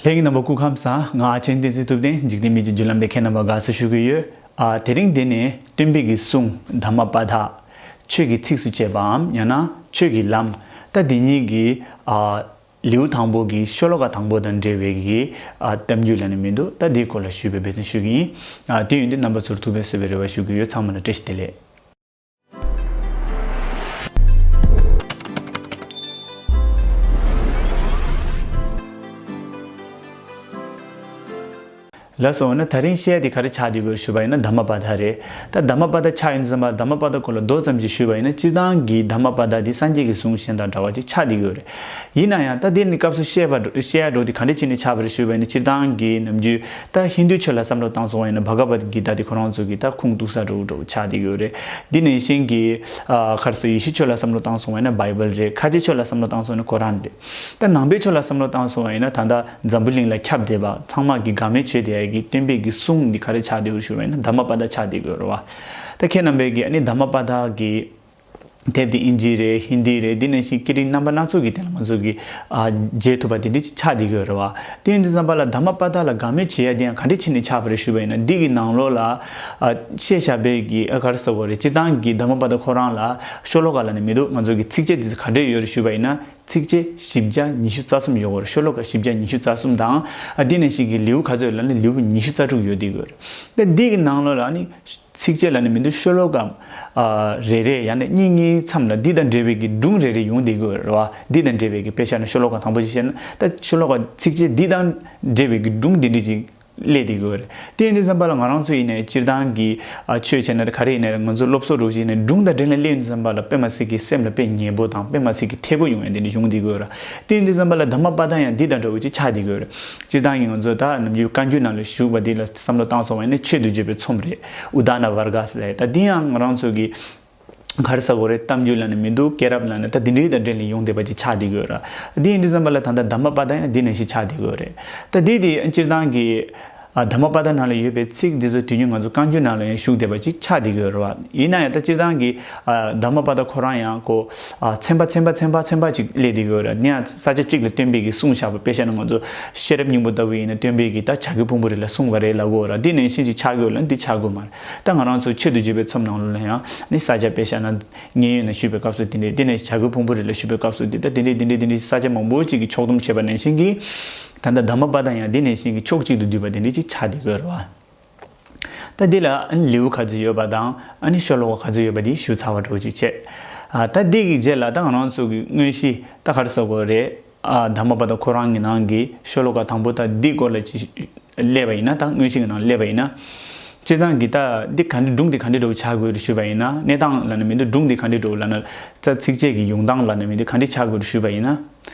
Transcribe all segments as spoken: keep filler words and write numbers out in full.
ལྷན་རྒྱས་རྣམ་པ་སྐུ་ཁམས་བཟང་། ང་ཨ་ཆེན་བསྟན་འཛིན་ཐུབ་བསྟན། འཇིག་རྟེན་མི་ཚེའི་བརྒྱུད་ལམ་པའི་ཁྱེད་རྣམ་པར་དགའ་བསུ་ཞུ་གི་ཡོད། ཨ། དེ་རིང་འདི་ནས་སྟོན་པའི་གི་གསུང་དྷརྨ་པ་དྷ། ཆོས་ཀྱི་ཚིགས་སུ་བཅད་པའམ་ཡང་ན་ཆོས་ཀྱི་ལམ། ད་འདི་གཉིས་ཀྱི། ཨ། ལེའུ་དང་པོ་གི་ཤོ་ལོ་ཀ་དང་པོ་དང་འབྲེལ་བའི་གི། ཨ། གཏམ་རྒྱུད་ལབ་ནི་མི་འདུག་ད་འདིའི་སྐོར་ལ་ཞུས་པའི་འབད་བརྩོན་ཞུ་གི་ཡིན། ཨ། དེ་ཡིན་དུས་རྣམ་པ་ཚོར་ཐུགས་ཕན་གསོས་པའི་རེ་བ་ཞུ་གི་ཡོད། ཚང་མ་ལ་བཀྲ་ཤིས་བདེ་ལེགས། ལགས་སོ། འོ་ན་དེ་རིང་བཤད་ཡ་དེ་ག་རེ་ཆགས་བསྡད་ཡོད་ཞུས་པ་ཡིན་ན་དྷརྨ་པ་དྷ་རེད། ད་དྷརྨ་པ་དྷ་ཆགས་ཡོང་དུས་ཙམ་པ་དྷརྨ་པ་དྷ་སྐོར་ལ་མདོ་ཙམ་ཞིག་ཞུས་པ་ཡིན་ན། སྤྱིར་བཏང་གི་དྷརྨ་པ་དྷ་དེ་སངས་རྒྱས་ཀྱི་གསུང་གཞན་དང་འདྲ་བ་ཅིག་ཆགས་བསྡད་ཡོད་རེད། ཡིན་ན་ཡང་ད་དེ་ནི་སྐབས་སུ་བཤད་པ་འགྲོ་བཤད་ཡ་འགྲོ་དེ་ག་འདྲ་བྱས་ནས་ཆགས་པ་རེད་ཞུས་པ་ཡིན་ན། སྤྱིར་བཏང་གི་ནམ་རྒྱུན་ད་ཧིན་རྡུ་ཆོས་ལ་བསམ་བློ་བཏང་སོང་བ་ཡིན་ན་བྷ་ག་བད་གི་ཏཱ་དེ་ཁོ་རང་ཚོ་གི་ད་ཁུངས་གཏུགས་ས་འགྲོ་འགྲོ་ཆགས་བསྡད་ཡོད་རེད། དེ་ནང་བཞིན་གི། ཨ། ག་རེ་ཟེར། ཡེ་ཤུ་ཆོས་ལ་བསམ་བློ་བཏང་སོང་བ་ཡིན་ན་བྷའི་བལ་རེད། ཁ་ཆེ་ཆོས་ལ་བསམ་བློ་བཏང་སོང་ན་ཁོ་རན་རེད། ད་ནང་པའི་ཆོས་ལ་བསམ་བློ་བཏང་སོང་བ་ཡིན་ན་ད་ལྟ་འཛམ་བུ་གླིང་ལ་ཁྱབ་བསྡད་པ་ཚང་མ་གི་དགའ་མོས་བྱེད་བསྡད་ཡ་གི་སྟོན་པའི་གི་གསུང་འདི་ག་རེ་ཆགས་བསྡད་ཡོད་ཞུ་བ་ཡིན་ན་དྷརྨ་པ་དྷ་ཆགས་བསྡད་ཡོད་རེད་བ། ད་ཁྱེད་རྣམ་པས་གི་ཨ་ནི་དྷརྨ་པ་དྷ་གི་དེབ་དེ་ཨིན་ཇི་རེད། ཧིན་དི་རེད། འདི་ནང་བཞིན་སྐད་རིགས་རྣམ་པ་སྣ་ཚོགས་ཀྱི་སྟེང་ལ་ང་ཚོ་གི། ཨ། མཇལ་ཐུབ་པ་དེ་འདྲ་ཅིག་ཆགས་བསྡད་ཡོད་རེད་བ། དེ་ཡིན་དུས་ཙམ་པ་ལ་དྷརྨ་པ་དྷ་ལ་དགའ་མོས་བྱེད་ཡ་དེ་ཡང་ག་འདྲ་བྱས་ནས་ཆགས་པ་རེད་ཞུས་པ་ཡིན་ན། འདི་གི་ནང་ལོགས་ལ། ཨ། བཤད་བཞག་པའི་གི། ཨ། ག་རེ་ཟེར་དགོས་རེད། སྤྱིར་བཏང་གི་དྷརྨ་པ་དྷ་ཁོ་རང་ལ་ཤོ་ལོ་ཀ་ལབ་ནས་མི་འདུག་ང་ཚོ་གི་ཚིགས་བཅད་དེ་ཚོ་ག་འདྲས་ཡོད་རེད་ཞུས་པ་ཡིན་ན། ཚིགས་བཅད་བཞི་བརྒྱ་ཉི་ཤུ་རྩ་གསུམ་ཡོད་རེད། ཤོ་ལོ་ཀ་བཞི་བརྒྱ་ཉི་ཤུ་རྩ་གསུམ་དང་། ཨ། འདི་ནང་བཞིན་གི་ལེའུ་ག་ཚོད་ལབ་ན་ལེའུ་ཉི་ཤུ་རྩ་དྲུག་ཡོད་བསྡད་ཡོད་རེད། ད་འདི་གི་ནང་ལོགས་ལ་ཨ་ནི་ཚིགས་བཅད་ལབ་ནས་མི་འདུག་ཤོ་ལོ་ཀ། ཨ། རེ་རེ་ཡང་ན་གཉིས་གཉིས་མཚམས་ལ་འདི་དང་འབྲེལ་བའི་གི་སྒྲུང་རེ་རེ་ཡོང་བསྡད་ཡོད་རེད་བ། འདི་དང་འབྲེལ་བའི་གི་དཔེ་བཞག་ན་ཤོ་ལོ་ཀ་དང་པོ་ཅིག་བཤད་ན་ད་ཤོ་ལོ་ཀ་ཚིགས་བཅད་འདི་དང་འབྲེལ་བའི་གི་སྒྲུང་འདི་འདྲ་ཅིག་སླེབས་བསྡད་ཡོད་རེད། དེ་ཡིན་དུས་ཙམ་པ་ལ་ང་རང་ཚོ་ཡིན་ནའི་སྤྱིར་བཏང་གི། ཨ། ཆོས་བྱས་ན་རེད། ག་རེ་ཡིན་ནའི་རེད། ང་ཚོ་སློབ་གསོ་རོགས་ཞིག་ཡིན་ནའི་སྒྲུང་དང་འབྲེལ་ནས་སླེབས་ཡོང་དུས་ཙམ་པ་ལ་དཔེ་མ་སྲིད་ཀྱི་སེམས་ལ་དཔེ་ཉེ་པོ་དང་དཔེ་མ་སྲིད་ཀྱི་འཐད་པོ་ཡོང་ཡ་དེ་འདྲ་བྱུང་བསྡད་ཡོད་རེད། དེ་ཡིན་དུས་ཙམ་པ་ལ་དྷརྨ་པ་དྷ་ཡང་འདི་དང་འདྲ་བོ་ཅིག་ཆགས་བསྡད་ཡོད་རེད། སྤྱིར་བཏང་གི་ང་ཚོ་ད་ནམ་རྒྱུན་བཀའ་འགྱུར་ནང་ལ་བཞུགས་པ་འདི་ལ་བསམ་བློ་བཏང་སོང་བ་ཡིན་ན་ཆོས་སྡུད་བརྗོད་པའི་ཚོམས་རེད། ཨུ་དཱ་ན་བར་ག་ཟེར་ཡ། ད་འདི་ཡང་ང་རང་ཚོ་གི་ག་རེ་ཟེར་དགོས་རེད། གཏམ་རྒྱུད་ལབ་ནས་མི་འདུག་སྐྱེས་རབས་ལབ་ནས་ད་འདི་འདྲའི་དང་འབྲེལ་ནས་ཡོང་བསྡད་པ་ཅིག་ཆགས་བསྡད་ཡོད་རེད། འདི་ཡིན་དུས་ཙམ་པ་ལ་ད་ལྟ་དྷརྨ་པ་དྷ་ཡང་འདི་ནང་བཞིན་ཆགས་བསྡད་ཡོད་རེད། ད་འདི་དེ་སྤྱིར་བཏང་གི། ཨ། དྷརྨ་པ་དྷ་ནང་ལ་ཡོད་པའི་ཚིག་འདི་ཚོ་དུས་རྒྱུན་ང་ཚོ་བཀའ་འགྱུར་ནང་ལ་ཡང་བཞུགས་བསྡད་པ་ཅིག་ཆགས་བསྡད་ཡོད་རེད་བ། ཡིན་ན་ཡང་ད་སྤྱིར་བཏང་གི། ཨ། དྷརྨ་པ་དྷ་ཁོ་རང་ཡང་ཁོ། ཨ། ཚན་པ་ཚན་པ་ཚན་པ་ཚན་པ་ཅིག་སླེབས་བསྡད་ཡོད་རེད། ནི་ཡང་ས་ཆ་གཅིག་ལ་སྟོན་པའི་གི་གསུང་བཞག་པ། དཔེ་བཞག་ན་ང་ཚོ་ཤེས་རབ་སྙིང་པོ་ལྟ་བུ་ཡིན་ན་སྟོན་པའི་གི་ད་བྱ་རྒོད་ཕུང་པོ་རི་ལ་གསུངས་པ་རེད་ལབ་ཀྱི་ཡོད་རེད། འདི་ནང་བཞིན་ཅིག་ཆགས་ཀྱི་ཡོད་ལ་འདི་ཆགས་ཀྱི་ཡོད་མ་རེད། ད་ང་རང་ཚོ་ཆོས་སྡུད་བརྗོད་པའི་ཚོམས་ནང་ལོགས་ལ་ཡང་ནི་ས་སྐྱ་དཔེ་བཞག་ན་མཉན་ཡོད་ན་བཞུགས་པའི་སྐབས་སུ་དེ་འདྲའི། དེ་ནས་བྱ་རྒོད་ཕུང་པོ་རི་ལ་བཞུགས་པའི་སྐབས་སུ་དེ་ད་དེ་འདྲའི་དེ་འདྲའི་དེ་འདྲའི་ས་ཆ་མང་པོ་ཅིག་གི་ཕྱོགས་བསྡོམས་བྱས་པ་ནང་བཞིན་གྱི། ད་ལྟ་དྷརྨ་པ་དྷ་ཡང་འདི་ནང་བཞིན་གྱི་ཕྱོགས་གཅིག་ཏུ་བསྡུས་པ་དེ་འདྲའི་ཅིག་ཆགས་བསྡད་ཡོད་རེད་བ། ད་འདི་ལ་ཨ་ནི་ལེའུ་ག་ཚོད་ཡོད་པ་དང་ཨ་ནི་ཤོ་ལོ་ཀ་ག་ཚོད་ཡོད་པ་འདི་ཞུ་ཚར་བ་འདྲ་བོ་ཅིག་བྱས། ཨ། ད་འདི་གི་རྗེས་ལ་ད་ང་རང་ཚོ་གི་དངོས་གཞི་ད་ག་རེ་ཟེར་དགོས་རེད། ཨ། དྷརྨ་པ་དྷ་ཁོ་རང་གི་ནང་གི་ཤོ་ལོ་ཀ་དང་པོ་ད་འདི་སྐོར་ལ་ཅིག་སླེབས་པ་ཡིན་ན། ད་དངོས་གཞི་གི་ནང་སླེབས་པ་ཡིན་ན། སྤྱིར་བཏང་གི་ད་འདི་ག་འདྲ་སྒྲུང་འདི་ག་འདྲ་འདྲ་བོ་ཆགས་དགོས་རེད་ཞུས་པ་ཡིན་ན། གནས་སྟངས་ལབ་ན་མི་འདུག་སྒྲུང་འདི་ག་འདྲ་འདྲ་བོ་ལབ་ན། ད་ཚིགས་བཅད་ཀྱི་ཡོང་སྟངས་ལབ་ན་མི་འདུག་ག་འདྲ་ཆགས་དགོས་རེད་ཞུས་པ་ཡིན་ན།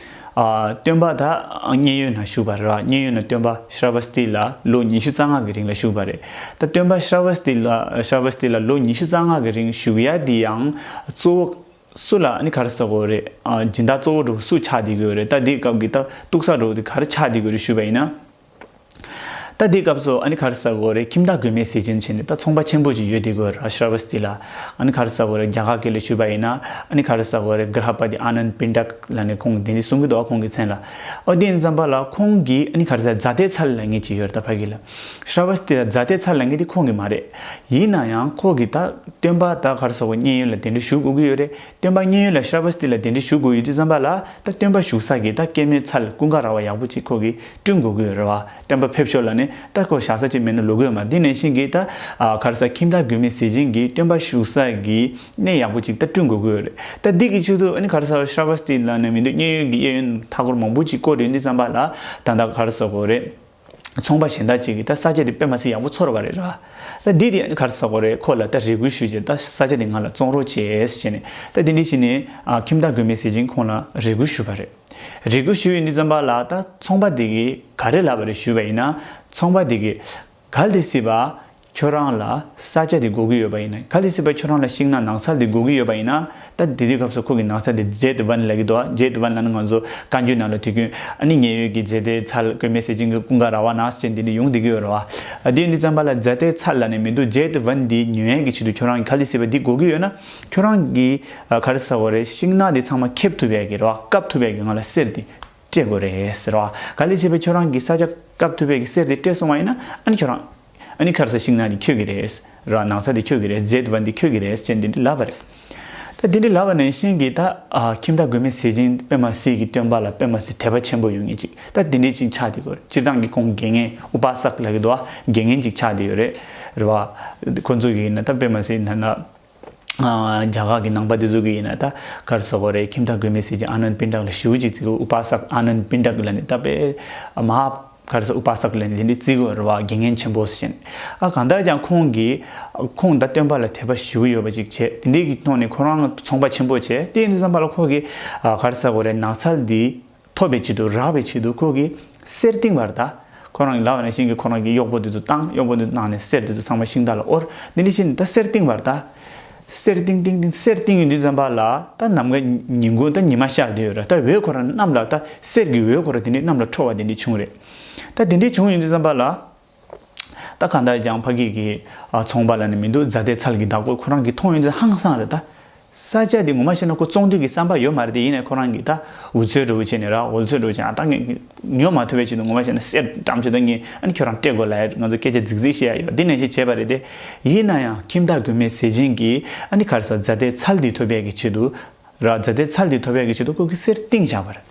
ཨ། སྟོན་པ་ད་མཉན་ཡོད་ན་བཞུགས་པ་རེད་བ། མཉན་ཡོད་ན་སྟོན་པ་ཤྲ་བ་སྟི་ལ་ལོ་ཉི་ཤུ་རྩ་ལྔ་གི་རིང་ལ་བཞུགས་པ་རེད། ད་སྟོན་པ་ཤྲ་བ་སྟི་ལ་ཤྲ་བ་སྟི་ལ་ལོ་ཉི་ཤུ་རྩ་ལྔ་གི་རིང་བཞུགས་ཡ་འདི་ཡང་གཙོ་བོ་སུ་ལ་ཨ་ནི་ག་རེ་ཟེར་དགོས་རེད། ཨ། སྦྱིན་བདག་གཙོ་བོ་འདྲ་བོ་སུ་ཆགས་བསྡད་ཡོད་རེད། ད་འདི་སྐབས་ཀྱི་ད་གཏུག་ས་འདྲ་བོ་དེ་ག་རེ་ཆགས་བསྡད་ཡོད་རེད་ཞུས་པ་ཡིན་ན། ད་འདི་སྐབས་སུ་ཨ་ནི་ག་རེ་ཟེར་དགོས་རེད། ཁྱིམ་བདག་མགོན་མེད་ཟས་སྦྱིན་བྱས་ནས་ད་ཚོང་པ་ཆེན་པོ་ཅིག་ཡོད་བསྡད་ཡོད་རེད། ཤྲ་བ་སྟི་ལ། ཨ་ནི་ག་རེ་ཟེར་དགོས་རེད། རྒྱ་གར་སྐད་ལ་ཞུས་པ་ཡིན་ན་ཨ་ནི་ག་རེ་ཟེར་དགོས་རེད། གྷྲ་པ་ཏི་ཨ་ནནྡ་པིན་ཌ་ལབ་ནས་ཁོང་དེ་འདྲ་གསུང་གི་འདུག་ཁོང་གི་མཚན་ལ། ཨོ། དེ་ཡིན་ཙམ་པ་ལ་ཁོང་གིས་ཨ་ནི་ག་རེ་ཟེར། ཛ་ཏའི་ཚལ་ལབ་མཁན་ཅིག་ཡོད་རེད། ད་ཕ་གི་ལ། ཤྲ་བ་སྟི་ལ་ཛ་ཏའི་ཚལ་ལབ་མཁན་དེ་ཁོང་གི་མ་རེད། ཡིན་ན་ཡང་ཁོ་གིས་ད་སྟོན་པ་ད་ག་རེ་ཟེར་དགོས། མཉན་ཡོད་ལ་དེ་འདྲ་བཞུགས་དགོས་ཀྱི་ཡོད་རེད། སྟོན་པ་མཉན་ཡོད་ལ་ཤྲ་བ་སྟི་ལ་དེ་འདྲ་བཞུགས་དགོས་ཡོད་དུས་ཙམ་པ་ལ། ད་སྟོན་པ་བཞུགས་ས་གི་ད་སྐྱེད་མོས་ཚལ་ཀུན་དགའ་ར་བ་ཡག་པོ་ཅིག་ཁོ་གིས་བསྐྲུན་དགོས་ཀྱི་ཡོད་རེད་བ། སྟོན་པ་ཕེབས་ཤོག་ལབ་ནས་ད་ཁོ་བཞག་ས་ཅིག་མེད་ན་ལོག་གི་ཡོད་མ་རེད། དེ་ནང་བཞིན་གྱི་ད། ཨ། ག་རེ་ཟེར། ཁྱིམ་བདག་མགོན་མེད་ཟས་སྦྱིན་གྱིས་སྟོན་པ་བཞུགས་ས་གི་གནས་ཡག་པོ་ཅིག་ད་བསྐྲུན་དགོས་ཀྱི་ཡོད་རེད། ད་འདི་གི་ཆེད་དུ་ཨ་ནི་ག་རེ་ཟེར། ཤྲ་བ་སྟི་ལ་ནས་མི་འདུག་མཉན་ཡོད་ཀྱི་གཡས་གཡོན་མཐའ་འཁོར་མང་པོ་ཅིག་བསྐོར་ཡོང་དུས་ཙམ་པ་ལ། ད་ད་ག་རེ་ཟེར་དགོས་རེད། ཚོང་པ་གཞན་དག་ཅིག་གིས་ད་ས་ཆ་དེ་དཔེ་མ་སྲིད་ཡག་པོ་ཚོར་བ་རེད་ར། ད་འདི་དེ་ཨ་ནི་ག་རེ་ཟེར་དགོས་རེད། ཁོ་ལ་ད་རེ་སྐུལ་ཞུས་བྱས། ད་ས་ཆ་དེ་ང་ལ་བཙོང་རོགས་བྱས་ཟེར་ནས། ད་དེ་འདྲ་བྱས་ནས། ཨ། ཁྱིམ་བདག་མགོན་མེད་ཟས་སྦྱིན་ཁོང་ལ་རེ་སྐུལ་ཞུས་པ་རེད། རེ་སྐུལ་ཞུས་ཡོང་དུས་ཙམ་པ་ལ་ད་ཚོང་པ་དེ་གིས་ག་རེ་ལབ་པ་རེད་ཞུས་པ་ཡིན་ན། ཚོང་པ་དེ་གིས་གལ་ཏེ་སྲིད་པ་ཁྱོད་རང་ལ་ས་ཆ་དེ་དགོས་ཀྱི་ཡོད་པ་ཡིན་ན། གལ་ཏེ་སྲིད་པ་ཁྱོད་རང་ལ་ཤིང་ནགས་ནགས་ཚལ་དེ་དགོས་ཀྱི་ཡོད་པ་ཡིན་ན། ད་དེ་དུས་སྐབས་སུ་ཁོ་གིས་ནགས་ཚལ་དེ་ཛེ་ཏ་ཝན་ལབ་ཀྱི་འདུག་ཛེ་ཏ་ཝན་ལབ་ན་ང་ཚོ་བཀའ་འགྱུར་ནང་ལ་དུས་རྒྱུན་ཨ་ནི་མཉན་ཡོད་ཀྱི་ཛེ་ཏའི་ཚལ། མགོན་མེད་ཟས་སྦྱིན་གྱི་ཀུན་དགའ་ར་བ་ནགས་ཟེར་འདི་འདྲ་ཡོང་བསྡད་ཀྱི་ཡོད་རེད་བ། ཨ། དེ་ཡིན་དུས་ཙམ་པ་ལ་ཛེ་ཏའི་ཚལ་ལབ་ནས་མི་འདུག་ཛེ་ཏ་ཝན་འདི་ཉོ་ཡས་ཀྱི་ཆེད་དུ་ཁྱོད་རང་གིས་གལ་ཏེ་སྲིད་པ་འདི་དགོས་ཀྱི་ཡོད་ན། ཁྱོད་རང་གིས། ཨ། ག་རེ་ཟེར་དགོས་རེད། ཤིང་ནགས་འདི་ཚང་མ་ཁེབས་ཐུབ་ཡས་ཀྱི་རེད་བ། བཀབ་ཐུབ་ཡས་ཀྱི་ང་ལ་གསེར་འདི། སྤྲད་དགོས་རེད་ཟེར་བ། ག་ལེ་བྱས་པའི་ཁྱོད་རང་གི་ས་ཆ་བཀབ་ཐུབ་པའི་གི་གསེར་དེ་སྤྲད་སོང་བ་ཡིན་ན། ཨ་ནི་ཁྱོད་རང་ཨ་ནི་ཁར་ས་ཤིང་ནགས་དེ་ཁྱོད་ཀྱི་རེད་ཟེར་བ། ནགས་ཚལ་དེ་ཁྱོད་ཀྱི་རེད། མཛེས་སྡུག་དེ་ཁྱོད་ཀྱི་རེད་ཅེས་འདི་འདྲ་ལབ་པ་རེད། ད་འདི་འདྲ་ལབ་པ་ནང་བཞིན་གྱི་ད་ཨ་ཁྱིམ་བདག་མགོན་མེད་ཟས་སྦྱིན་པད་མ་སི་གི་སྟོན་པ་ལ་པད་མ་སི་དད་པ་ཆེན་པོ་ཡོད་མཁན་ཅིག་ད་འདི་འདྲ་ཅིག་ཆགས་བསྡད་ཡོད་རེད། སྤྱིར་བཏང་གི་ཁོང་དགེ་བསྙེན་ཨུ་པ་སག་ལབ་ཀྱི་འདུག་ཨ། དགེ་བསྙེན་ཅིག་ཆགས་བསྡད་ཡོད་རེད། རེད་བ། ཁོ་ཚོ་གི་ཡིན་ན་ད་པད་མ་སི་ན་ན། ཨ། རྒྱ་གར་གྱི་ནང་པ་དེ་ཚོ་གི་ཡིན་ན་ད་ག་རེ་ཟེར་དགོས་རེད། ཁྱིམ་བདག་མགོན་མེད་ཟས་སྦྱིན་ཨ་ནནྡ་པིན་ཌ་ལ་ཞེ་པོ་ཅིག་བརྩི་གི། ཨུ་པ་སག་ཨ་ནནྡ་པིན་ཌ་ལ་ནི་ད་དཔེ་མ་ག་རེ་ཟེར། ཨུ་པ་སག་ལ་ནི་དེ་འདྲ་བརྩི་གི་རེད་བ། དགེ་བསྙེན་ཆེན་པོ་ཟེར་ནས། ཨ། གང་ལྟར་ཀྱང་ཁོང་གིས་ཁོང་ད་སྟོན་པ་ལ་དད་པ་ཞེ་པོ་ཡོད་པ་ཅིག་བྱས། དེ་འདྲའི་གི་ཐོག་ནས་ཁོ་རང་ཚོང་པ་ཆེན་པོ་བྱས། དེ་ཡིན་དུས་ཙམ་པ་ལ་ཁོ་གིས་ཨ་ག་རེ་ཟེར་དགོས་རེད། ནགས་ཚལ་འདི་ཐོབ་པའི་ཆེད་དུ་རག་པའི་ཆེད་དུ་ཁོ་གིས་གསེར་བཏིང་བ་རེད་ད། ཁོ་རང་གིས་ལབ་པ་ནང་བཞིན་གྱི་ཁོ་རང་གི་གཡོག་པོ་དེ་ཚོ་བཏང་། གཡོག་པོ་དེ་ཚོ་བཏང་ནས་གསེར་དེ་ཚོ་ཚང་མ་ཤིང་རྟ་ལ་དབོར། འདི་འདྲ་བྱས་ནས་ད་གསེར་བཏིང་བ་རེད་ད། གསེར་བཏིང་བཏིང་བཏིང་། གསེར་བཏིང་ཡོང་དུས་ཙམ་པ་ལ་ད་ནམ་མཁའ་ཉིན་གུང་ད་ཉི་མ་ཤར་བསྡད་ཡོད་རེད། ད་འོད་ཁོ་རང་གནམ་ལ་ད་གསེར་གྱི་འོད་ཁོ་རང་དེ་འདྲ་གནམ་ལ་འཕྲོ་བ་དེ་འདྲ་བྱུང་རེད། ད་དེ་འདྲ་བྱུང་ཡོང་དུས་ཙམ་པ་ལ། ད་གང་ལྟར་ཀྱང་ཕ་གི་གི་ཨ་ཚོང་པ་ལ་ནི་མི་འདུག་རྫ་སྟེགས་ཚལ་གྱི་བདག་པོ་ཁོ་རང་གིས་མཐོང་ཡོང་དུས་ཧང་སངས་རེད་ད། ས་ཆ་དེ་ངོ་མ་བཤད་ན་ཁོ་བཙོང་འདོད་ཀྱི་བསམ་པ་ཡོད་མ་རེད་དེ། ཡིན་ནའི་ཁོ་རང་གིས་ད་འུ་ཚོའི་འགྲོ་བྱས་ནས་ར། འུ་ཚོའི་འགྲོ་བྱས་ཨ་ད་ངས་ཉོ་མ་ཐུབ་པའི་ཆེད་དུ་ངོ་མ་བཤད་ན་གསེར་འགྲམ་ཆེ་ད་ངས་ཨ་ནི་ཁྱོད་རང་སྤྲད་དགོས་ལབ་ཡ། ང་ཚོ་སྐད་ཆ་རྫིག་རྫིག་བཤད་ཡ་ཡོད། འདི་ནང་བཞིན་བྱས་པ་རེད་དེ། ཡིན་ན་ཡང་ཁྱིམ་བདག་མགོན་མེད་ཟས་སྦྱིན་གྱིས་ཨ་ནི་ག་རེ་ཟེར། རྫ་སྟེགས་ཚལ་འདི་ཐོབ་ཡ་གི་ཆེད་དུ། ར། རྫ་སྟེགས་ཚལ་འདི་ཐོབ་ཡག་གི་ཆེད་དུ་ཁོ་གིས་གསེར་བཏིང་བཞག་པ་རེད།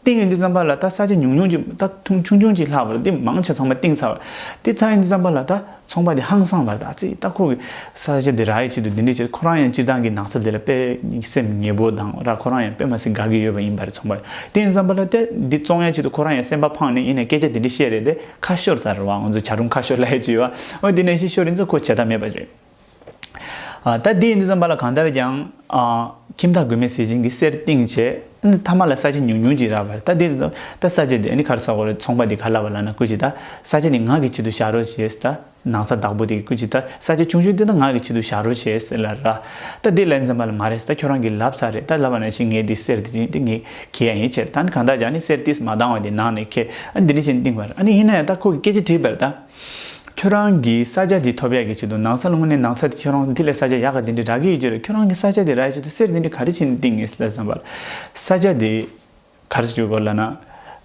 བཏིང་ཡོང་དུས་ཙམ་པ་ལ་ད་ས་ཆ་ཉུང་ཉུང་ཅིག་ད་ཐུང་ཆུང་ཆུང་ཅིག་ལྷག་པ་རེད། དེ་མང་ཆེ་ཚང་མ་བཏིང་ཚར་བ་རེད། དེ་ཚར་ཡོང་དུས་ཙམ་པ་ལ་ད་ཚོང་པ་དེ་ཧང་སངས་པ་རེད། ད་ཙི་ད་ཁོ་གིས་ས་ཆ་འདི་རག་ཡག་ཆེད་དུ་འདི་འདྲ་བྱས། ཁོ་རང་ཡང་སྤྱིར་བཏང་གི་ནགས་ཚལ་འདི་ལ་དཔེ་སེམས་ཉེ་པོ་དང་ར། ཁོ་རང་ཡང་དཔེ་མ་སྲིད་དགའ་གི་ཡོད་པ་ཡིན་པ་རེད། ཚོང་པ་དེ་ཡིན་དུས་ཙམ་པ་ལ་ད་འདི་བཙོང་ཡག་ཆེད་དུ་ཁོ་རང་ཡང་སེམས་པ་ཕངས་ནས་ཡིན་ནའི་སྐད་ཆ་འདི་འདྲ་བཤད་རེད་དེ། ཁ་ཤོར་ཚར་རེད་བ། ང་ཚོ་བྱ་རུང་ཁ་ཤོར་ལབ་ཡག་ཅིག་ཡོད་བ། འོ་འདི་ནང་བཞིན་ཤོར་ཡིན་ཙང་ཁོ་བྱེད་ཐབས་མེད་པ་རེད། ཨ། ད་དེ་ཡིན་དུས་ཙམ་པ་ལ་གང་ལྟར་ཀྱང་། ཨ། ཁྱིམ་བདག་མགོན་མེད་ཟས་སྦྱིན་གྱིས་གསེར་བཏིང་བྱས། ཨ་ནི་མཐའ་མ་ལ་ས་ཆ་ཉུང་ཉུང་ཅིག་རག་པ་རེད། ད་དེ་ད་ས་ཆ་དེ་ཨ་ནི་ག་རེ་ཟེར་དགོས་རེད། ཚོང་པ་དེ་ག་ལབ་པ་ལབ་ན། སྐུ་མཁྱེན། ད་ས་ཆ་དེ་ང་གི་ཆེད་དུ་བཞག་རོགས་བྱེད་ཟེར། ད་ནགས་ཚལ་བདག་པོ་དེ་གིས། སྐུ་མཁྱེན། ད་ས་ཆ་ཆུང་ཆུང་དེ་ད་ང་གི་ཆེད་དུ་བཞག་རོགས་བྱེད་ཟེར་ལབ་ར། ད་དེ་ལབ་ཡོང་དུས་ཙམ་པ་ལ་མ་རེད། ད་ཁྱོད་རང་གིས་ལབ་ཚར་རེད། ད་ལབ་པ་ནང་བཞིན་ངས་དེ་གསེར་དེ་དེ་ངས་འཁྱེར་ཡག་ཡིན་བྱས། ད་ནི་གང་ལྟར་ཀྱང་ནི་གསེར་དེ་མ་འདང་བ་དེ་ནང་ནས་འཁྱེར། ཨ་ནི་འདི་འདྲ་བྱས་ནས་བཏིང་བ་རེད། ཨ་ནི་ཡིན་ན་ཡང་ད་ཁོ་གིས་སྐད་ཆ་དྲིས་པ་རེད་ད། ཁྱོད་རང་གིས་ས་ཆ་འདི་ཐོབ་ཡག་གི་ཆེད་དུ། ནགས་ཚལ་དངོས་གནས་ནགས་ཚལ་དེ་ཁྱོད་རང་འདི་ལས་ས་ཆ་ཡག་ག་འདི་འདྲ་རག་གི་ཡོད་ཀྱི་རེད། ཁྱོད་རང་གིས་ས་ཆ་དེ་རག་ཡག་ཆེད་དུ་གསེར་འདི་འདྲ་ག་རེ་བྱས་ནས་བཏིང་ངེས་ལབ་ཙམ་པ་ལ། ས་ཆ་དེ་ག་རེ་ཞུ་དགོས་ལབ་ན།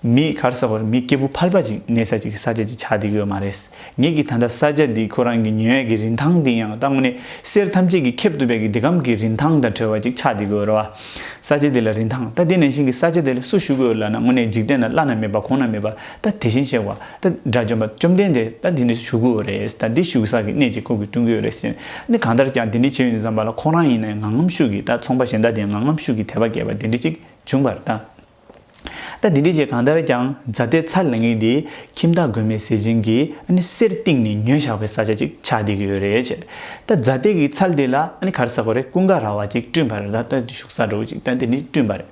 མི་ག་རེ་ཟེར་དགོས་རེད། མི་སྐྱེས་བུ་ཕལ་པ་ཅིག་གནས་ས་ཅིག་གི་ས་ཆ་ཅིག་ཆགས་བསྡད་ཀྱི་ཡོད་མ་རེད། ངེད་ཀྱིས་ད་ལྟ་ས་ཆ་འདི་ཁོ་རང་གི་ཉོ་ཡག་གི་རིན་ཐང་འདི་ཡང་ད་དངོས་གནས་གསེར་ཐམས་ཅད་ཀྱིས་ཁེབས་ཐུབ་པའི་གི་འདི་གམ་གྱི་རིན་ཐང་དང་བྲལ་བ་ཅིག་ཆགས་བསྡད་ཀྱི་ཡོད་རེད་བ། ས་ཆ་འདི་ལ་རིན་ཐང་། ད་དེ་ནང་བཞིན་གྱི་ས་ཆ་འདི་ལ་སུ་ཞུ་གི་ཡོད་ལབ་ན། དངོས་གནས་འཇིག་རྟེན་ན་བླ་ན་མེད་པ་གོང་ན་མེད་པ། ད་དེ་བཞིན་གཤེགས་པ་ད་དགྲ་བཅོམ་པ་བཅོམ་ལྡན་འདས་ད་དེ་འདྲ་ཞུ་གི་ཡོད་རེད། ད་འདི་ཞུ་ས་གི་གནས་ཅིག་ཁོ་གིས་བསྐྲུན་གྱི་ཡོད་རེད་ཟེར། ཨ་ནི་གང་ལྟར་ཀྱང་དེ་འདྲ་བྱས་ཡོང་དུས་ཙམ་པ་ལ་ཁོ་རང་ཡིན་ན་ངང་ངམ་ཤུགས་ཀྱིས། ད་ཚོང་པ་གཞན་དག་དེ་ཡང་ངང་ངམ་ཤུགས་ཀྱིས་དད་པ་སྐྱེས་པ་དེ་འདྲ་ཅིག་བྱུང་བ་རེད་ད། ད་དེ་འདྲ་བྱས་གང་ལྟར་ཀྱང་རྫ་སྟེགས་ཚལ་ལབ་མཁན་དེ་ཁྱིམ་བདག་མགོན་མེད་ཟས་སྦྱིན་གྱིས་ཨ་ནི་གསེར་བཏིང་ནས་ཉོས་བཞག་པའི་ས་ཆ་ཅིག་ཆགས་བསྡད་ཀྱི་ཡོད་རེད་ཟེར། ད་རྫ་སྟེགས་ཀྱི་ཚལ་དེ་ལ་ཨ་ནི་ག་རེ་ཟེར་དགོས་རེད། ཀུན་དགའ་ར་བ་ཅིག་བསྐྲུན་པ་རེད། ད་ད་བཞུགས་ས་འདྲ་བོ་ཅིག་ད་དེ་འདྲ་བསྐྲུན་པ་རེད།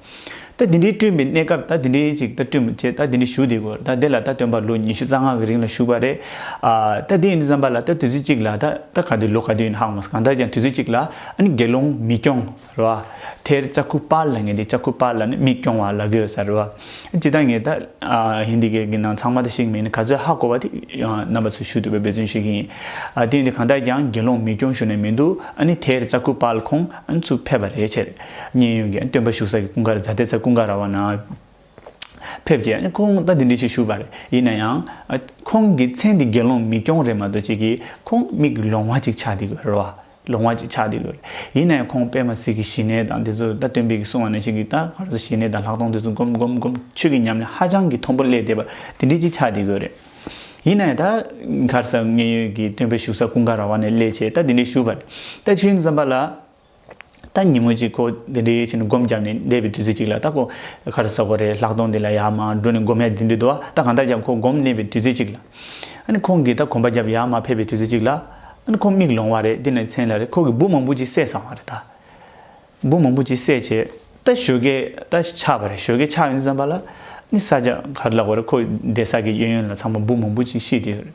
ད་དེ་འདྲའི་བསྐྲུན་པའི་གནས་སྐབས་ད་དེ་འདྲའི་ཅིག་ད་བསྐྲུན་བྱས། ད་དེ་འདྲའི་བཞུགས་བསྡད་ཀྱི་ཡོད་རེད། ད་དེ་ལ་ད་སྟོན་པ་ལོ་ཉི་ཤུ་རྩ་ལྔ་གི་རིང་ལ་བཞུགས་པ་རེད། ཨ། ད་དེ་ཡིན་དུས་ཙམ་པ་ལ་ད་དུས་ཚོད་ཅིག་ལ་ད་ད་ག་དུས་ལོ་ག་དུས་ཡིན་ཧ་གོ་མ་སོང་། གང་ལྟར་ཀྱང་དུས་ཚོད་ཅིག་ལ་ཨ་ནི་དགེ་སློང་མི་སྐྱོང་རེད་བ། ཐེར་ཙ་ཀུ་པཱལ་ལབ་མཁན་དེ། ཙ་ཀུ་པཱལ་ལབ་ནི་མི་སྐྱོང་བ་ལབ་ཀྱི་ཡོད་ས་རེད་བ། སྤྱིར་བཏང་ངས་ད་ཨ་ཧིན་དི་སྐད་ཀྱི་ནང་ཚང་མ་ད་ཤེས་ཀྱི་མེད་ནི། ག་ཚོད་ཧ་གོ་བ་དེ་རྣམ་པ་ཚོར་ཞུ་ཐུབ་པའི་འབད་བརྩོན་ཞུ་གི་ཡིན། ཨ། དེ་ཡིན་དུས་གང་ལྟར་ཀྱང་དགེ་སློང་མི་སྐྱོང་ཞུ་ནས་མི་འདུག་ཨ་ནི་ཐེར་ཙ་ཀུ་པཱལ་ཁོང་ཨ་ནི་ཚུར་ཕེབས་པ་རེད་ཟེར། མཉན་ཡོད་ཀྱི་སྟོན་པ་བཞུགས་ས་གི་ཀུན་དགའ་ར། རྫ་སྟེགས་ཚལ་ཀུན་དགའ་ར་བ་ན་ཕེབས་རྗེས་ཨ་ནི་ཁོང་ད་འདི་འདྲ་ཞིག་ཞུས་པ་རེད། ཡིན་ན་ཡང་ཨ་ཁོང་གི་མཚན་འདི་དགེ་སློང་མི་སྐྱོང་རེད་མ་གཏོགས་ཅིག་གིས་ཁོང་མིག་ལོང་བ་ཅིག་ཆགས་བསྡད་ཀྱི་རེད་བ། ལོང་བ་ཅིག་ཆགས་བསྡད་ཀྱི་རེད། ཡིན་ན་ཡང་ཁོང་དཔེ་མ་སྲིད་ཀྱི་ཞི་གནས་དང་དེ་ཚོ་ད་སྟོན་པས་ཀྱི་གསུང་བ་ནང་བཞིན་གྱི་ད་ག་རེ་ཟེར། ཞི་གནས་དང་ལྷག་མཐོང་དེ་ཚོ་སྒོམ་སྒོམ་སྒོམ། ཆོས་ཀྱི་ཉམས་ལེན་ཧ་ཅང་གི་མཐོན་པོ་སླེབས་བསྡད་པ་དེ་འདྲ་ཅིག་ཆགས་བསྡད་ཀྱི་རེད། ཡིན་ན་ཡང་ད་ག་རེ་ཟེར། མཉན་ཡོད་ཀྱི་སྟོན་པ་བཞུགས་ས་ཀུན་དགའ་ར་བ་ནས་སླེབས་བྱས་ད་འདི་འདྲ་ཞུས་པ་རེད། ད་ཕྱིན་ཙམ་པ་ལ། ད་ཉིན་མོ་གཅིག་ཁོ་དེ་འདྲའི་བྱས་ནས་སྒོམ་བརྒྱབ་ནས་བསྡད་པའི་དུས་ཚོད་ཅིག་ལ། ད་ཁོ་ག་རེ་ཟེར་དགོས་རེད། ལྷག་མཐོང་འདི་ལ་ཡར་མར་འགྲོ་ནས་སྒོམ་ཡ་དེ་འདྲ་འདུག་ད་གང་ལྟར་ཀྱང་ཁོ་སྒོམ་གནས་པའི་དུས་ཚོད་ཅིག་ལ། ཨ་ནི་ཁོང་གིས་ད་གོམ་པ་བརྒྱབ་ཡར་མར་ཕེབས་པའི་དུས་ཚོད་ཅིག་ལ། ཨ་ནི་ཁོ་མིག་ལོང་བ་རེད། འདི་ནས་མཚན་ལ་རེད། ཁོ་གིས་འབུ་མང་པོ་ཅིག་བསད་ཚར་བ་རེད་ད། འབུ་མང་པོ་ཅིག་བསད་བྱས་ད་ཞོགས་ཀས་ད་ཆགས་པ་རེད། ཞོགས་ཀས་ཆགས་ཡོང་དུས་ཙམ་པ་ལ་ཨ་ནི་ས་ཆ་ག་རེ་ལབ་དགོས་རེད། ཁོ་བསྡད་ས་གི་གཡས་གཡོན་ལ་ཚང་མ་འབུ་མང་པོ་ཅིག་ཤི་བསྡད་ཡོད་རེད།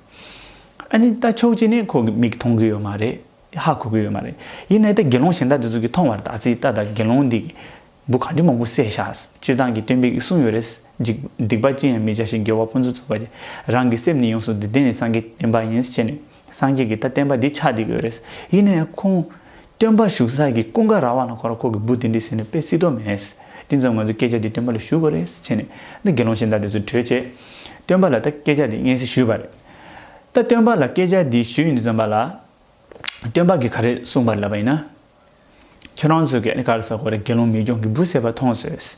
ཨ་ནི་ད་ཕྱོགས་གཅིག་ནས་ཁོ་གི་མིག་མཐོང་གི་ཡོད་མ་རེད། ཧ་གོ་གི་ཡོད་མ་རེད། ཡིན་ནའི་ད་དགེ་སློང་གཞན་དག་དེ་ཚོ་གིས་མཐོང་བ་རེད། ཨ་ཙི་ད་ད་དགེ་སློང་འདི་འབུ་ག་འདྲ་མང་པོ་བསད་བཞག་སྤྱིར་བཏང་གི་སྟོན་པས་ཀྱི་གསུངས་ཡོད་རེད། འཇིག་སྡིག་པ་ཅི་ཡང་མི་བྱ་ཞིང་། དགེ་བ་ཕུན་སུམ་ཚོགས་པར་བྱ། རང་གི་སེམས་ནི་ཡོངས་སུ་འདུལ། དེ་ནི་སངས་རྒྱས་བསྟན་པ་ཡིན། ཟེར་ནས་སངས་རྒྱས་ཀྱི་ད་བསྟན་པ་འདི་ཆགས་བསྡད་ཀྱི་ཡོད་རེད། ཡིན་ནའི་ཁོང་སྟོན་པ་བཞུགས་ས་གི་ཀུན་དགའ་ར་བ་ན་ཁོ་ར་ཁོ་གི་འབུ་དེ་འདྲ་བསད་ནས་དཔེ་སྲིད་དོ་མེད། དེ་ཙམ་ང་ཚོ་སྐད་ཆ་དེ་སྟོན་པ་ལ་ཞུ་དགོས་རེད་ཟེར་བྱས་ནས། འདི་དགེ་སློང་གཞན་དག་དེ་ཚོ་གྲོས་བྱས། སྟོན་པ་ལ་ད་སྐད་ཆ་དེ་སྙན་སེང་ཞུས་པ་རེད། ད་སྟོན་པ་ལ་སྐད་ཆ་དེ་ཞུས་ཡོང་དུས་ཙམ་པ་ལ། སྟོན་པ་གིས་ག་རེ་གསུངས་པ་ལབ་པ་ཡིན་ན། ཁྱོད་རང་ཚོ་གིས་ཨ་ནི་ག་རེ་ཟེར་དགོས་རེད། དགེ་སློང་མིག་རྒྱུང་གིས་འབུ་བསད་པ་མཐོང་སོང་།